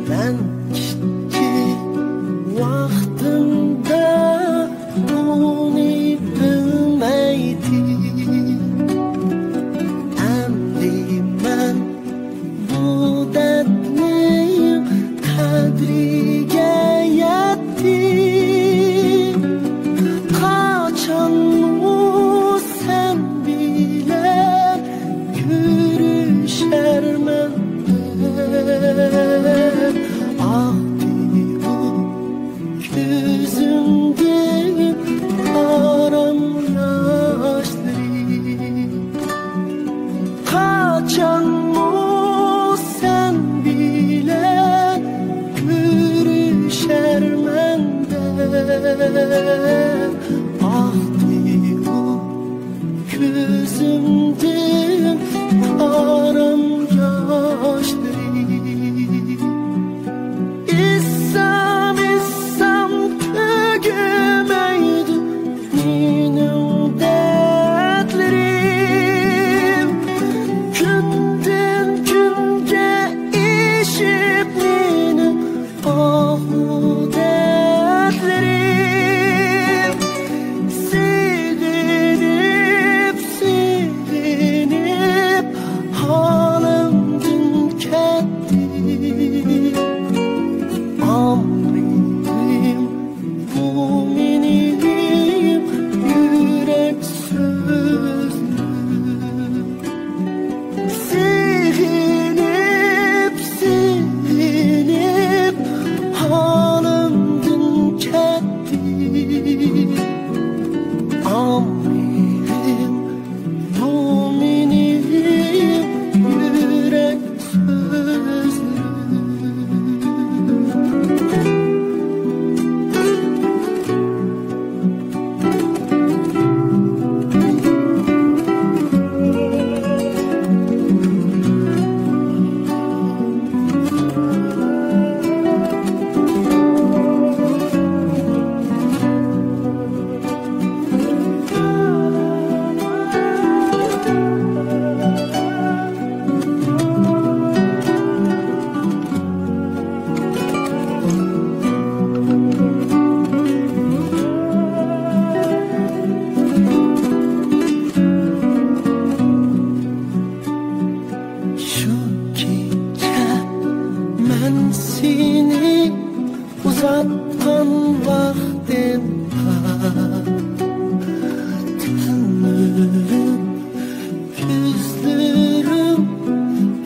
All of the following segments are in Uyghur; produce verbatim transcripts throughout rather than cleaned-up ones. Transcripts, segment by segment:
مەن كىچىك ۋاقتىمدا بۇنى بىلمەيتتىم. ئەمدى مەن بۇ دەردنىڭ قەدرىگە يەتتىم. قاچانمۇ سەن بىلەن كۆرۈشەرمەن دەپ، ئاقتى بۇ كۆزۈمدىن ئارام ياشلىرى. قاچانمۇ سەن بىلەن كۆرۈشەرمەن دەپ، ئاقتى بۇ كۆزۈمدىن ئارام ياشلىرى. ئىچسەم، ئىچسەم تۈگىمەيدۇ مېنىڭ دەردلىرىم. كۈندىن كۈنگە ئېشىپ مېنىڭ ئاھۇ دەردلىرىم. سېغىنىپ، سېغىنىپ ھالىمدىن كەتتىم. ئاڭلىدىم بۇ مېنىڭ يۈرەك سۆزلىرىم. سېغىنىپ، سېغىنىپ ھالىمدىن كەتتىم. ئاڭلىغىن بۇ مېنىڭ يۈرەك سۆزلىرىم. شۇ كېچە مەن سېنى ئۇزاتقان ۋاقتىمدا تەلمۈرۈپ كۆزلىرىم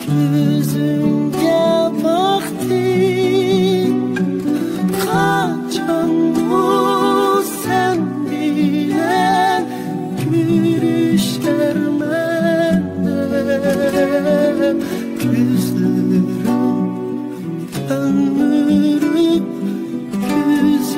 كۆزۈڭگە باقتى. قاچانمۇ سەن بىلەن كۆرۈشەرمەن دەپ كۆزلىرىم تەلمۈرۈپ كۆز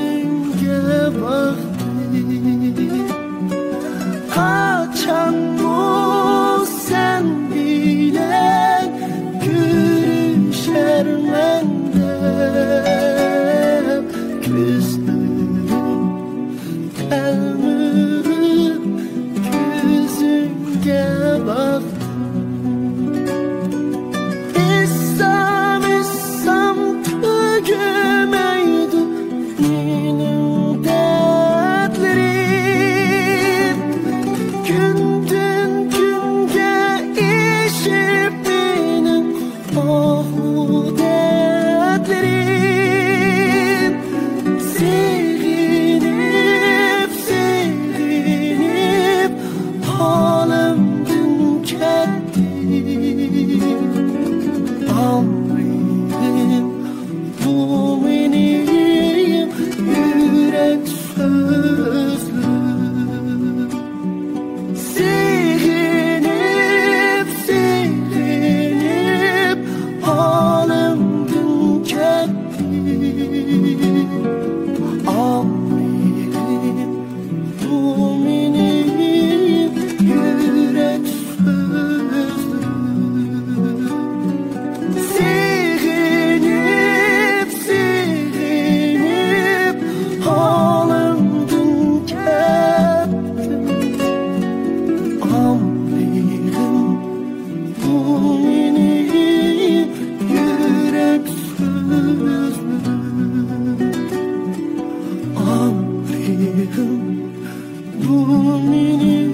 بۇ مېنى